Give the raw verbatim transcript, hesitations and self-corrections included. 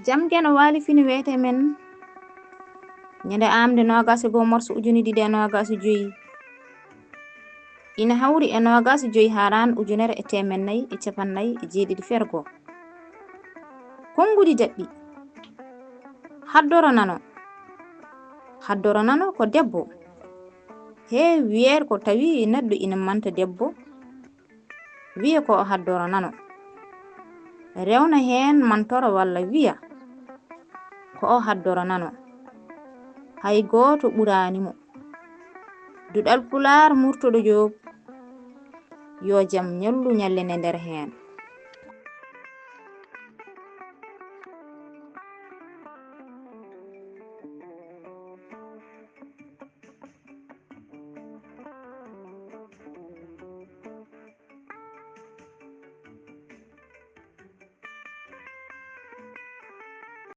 Jam Geno waali fini weete men ñande aamde noogaas e goo morso ujine ɗiɗi e noogaas e joy. Ina hawri e noogaas e joy haaraan ujunere e teemedde nayi e cappanɗe nayi e jeeɗiɗi fergo. Konnguɗi daɓɓi. Haddoro Nano. Haddoro Nano ko debbo. He wiyee ko tawi neɗɗo ina manta debbo, wiya ko o Haddoro Nano. Rewna heen mantoro walla wiya ko o Haddoro Nano. Hay gooto ɓuraani mo. Duɗal Pulaar Murtuɗo Joob, yo jam ñallu ñallende nder heen.